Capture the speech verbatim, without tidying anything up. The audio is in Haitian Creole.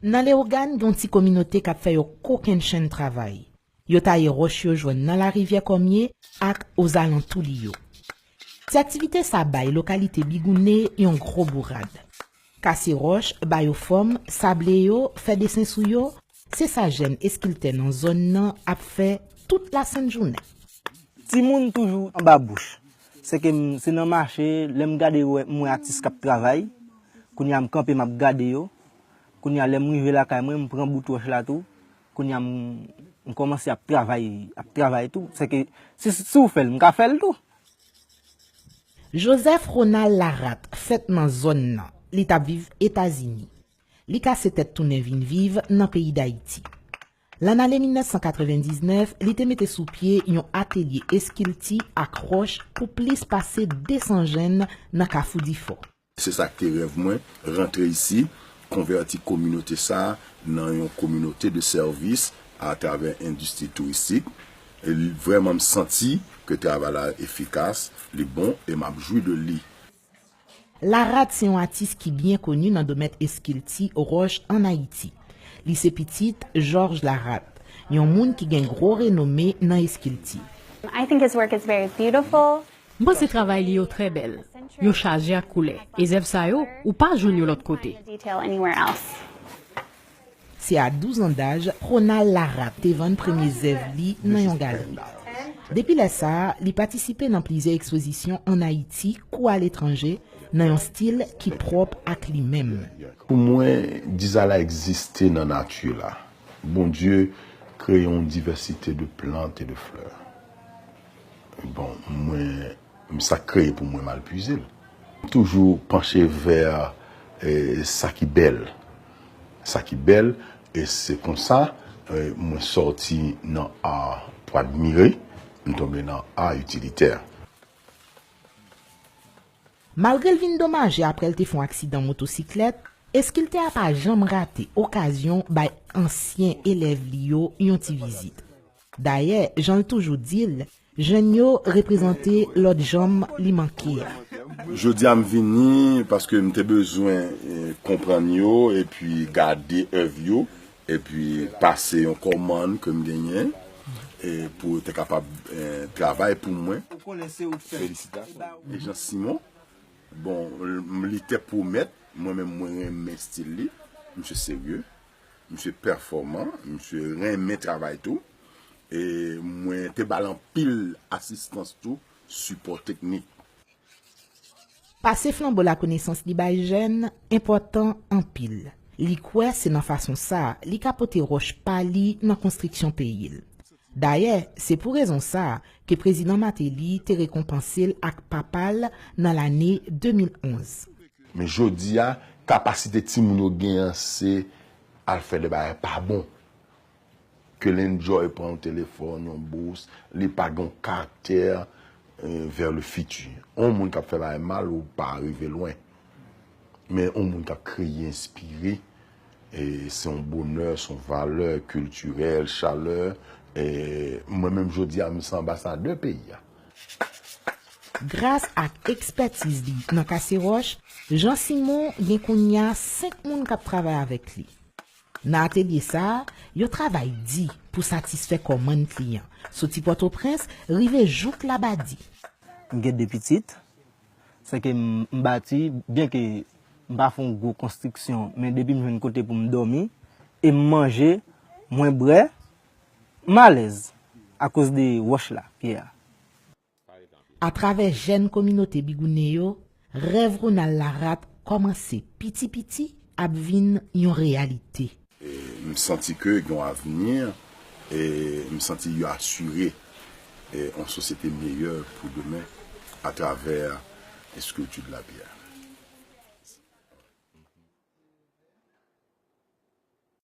Nan Lewogàn, gen yon ti kominote k ap fè yon kokennchenn travay. Yo taye wòch yo jwenn nan larivyè Kòmye ak ozalantou li yo. Ti aktivite sa bay lokalite Bigoune yon gwo bourad. Kase wòch, ba yo fòm, sable yo, fè desen sou yo, se sa jèn eskiltè nan zòn nan ap fè tout lasent jounen. Timoun toujou anba bouch. Se ke m, se nan mache, lè m gade, wè, m wè atis k ap travay. Kounye a m kanpe, m ap gade yo. Kounye a lè m rive lakay mwen, m pran bout wòch la tou. Kounye a m, m kòmanse ap travay, ap travay tou. Se ke si, si w fè l, m ka fè l tou. Joseph Ronald Laratte fèt nan zòn nan. Li t ap viv Etazini. Li kase tèt tounen vin viv nan peyi Dayiti. Lan ane mil nèf san katrevendiznèf, li te mete sou pye yon atelye eskilti ak wòch pou plis pase de san jèn nan Kafou Difò. Se sa k te rèv mwen, rantre isi, konvèti kominote sa a nan yon kominote de sèvis atravè endistri touristik. E l, vrèman, m santi ke travay la efikas, li bon, e m ap jwi de li. Laratte se yon atis ki byen koni nan domèn eskilti wòch ann Ayiti. Li se pitit Georges Laratte, yon moun ki gen gwo renome nan eskilti. I think his work is very beautiful. M panse travay li yo trè bèl. Yo chaje ak koulè. E zèv sa yo, ou pa jwenn yo lòt kote. Detail anywhere else. Se a douz an daj, Ronald Laratte te vann premye zèv li nan yon galri. Depi lè sa a, li patisipe nan plizyè ekspozisyon ann Ayiti kou aletranje, nan yon stil ki pwòp ak li menm. Pou mwen, dizay la egziste nan nati la. Bondye kreye yon divèsite de plant e de flè. Bon, mwen, sa k kreye pou mwen, m al puize l. M toujou panche vè, eh, sa ki bèl. Sa ki bèl, e se konsa, eh, mwen sòti nan a pou admire, m tonbe nan a itilitè. Malgre l vin domaje apre l te fè yon aksidan motosiklèt, eskiltè a pa janm rate okazyon bay ansyen elèv li yo yon ti vizit. Dayè, jan l toujou di l, jèn yo reprezante lòt janm li manke a. Jodi a m vini paske m te bezwen, eh, konprann yo epi gade èv yo, epi pase yon kòmann ke m genyen, eh, pou yo te kapab, eh, travay pou mwen. Felisitasyon. E Jean Simon, bon, m, li te pwomèt, mwen menm mwen renmen stil li, misye serye, misye pèfòman, misye renmen travay tou, e mwen te ba l anpil asistans tou, sipò teknik. Pase flanbo lakonesans li bay jèn enpòtan anpil. Li kwè se nan fason sa a li ka pote wòch pa li nan konstriksyon peyi l. Dayè, se pou rezon sa a ke Prezidan Martelly te rekonpanse l ak papa l nan lane de mil onz. Men jodi a, kapasite timoun yo genyen an se al fè de bagay pa bon. Ke l enjoy pran yon telefòn, yon bous, li pa gen yon karaktè, eh, vers le futur. Yon moun k ap fè bagay mal, ou pa rive lwen. Men yon moun k ap kreye, enspire, e se yon bonè, se yon valè kiltirèl, chalè. E mwen menm jodi a, m se anbasadè peyi a. Gras ak ekspètiz li nan kase wòch, Jean Simon gen kounye a senk moun k ap travay avèk li. Nan atelye sa a, yo travay di pou satisfè kòmann kliyan, soti Pòtoprens rive jouk Labadi. M gen de pitit, se ke m, m bati, byenke m pa fè yon gwo konstriksyon, men depi m jwenn kote pou m dòmi e m manje, mwen bwè, m alèz akoz de wòch la, pyè a. Atravè jèn kominote Bigoune yo, rèv Ronald Laratte kòmanse piti piti ap vin yon reyalite. E m santi ke gen yon avni, e m santi yo asire, e, yon sosyete meyè pou demen atravè eskilti de la pyè.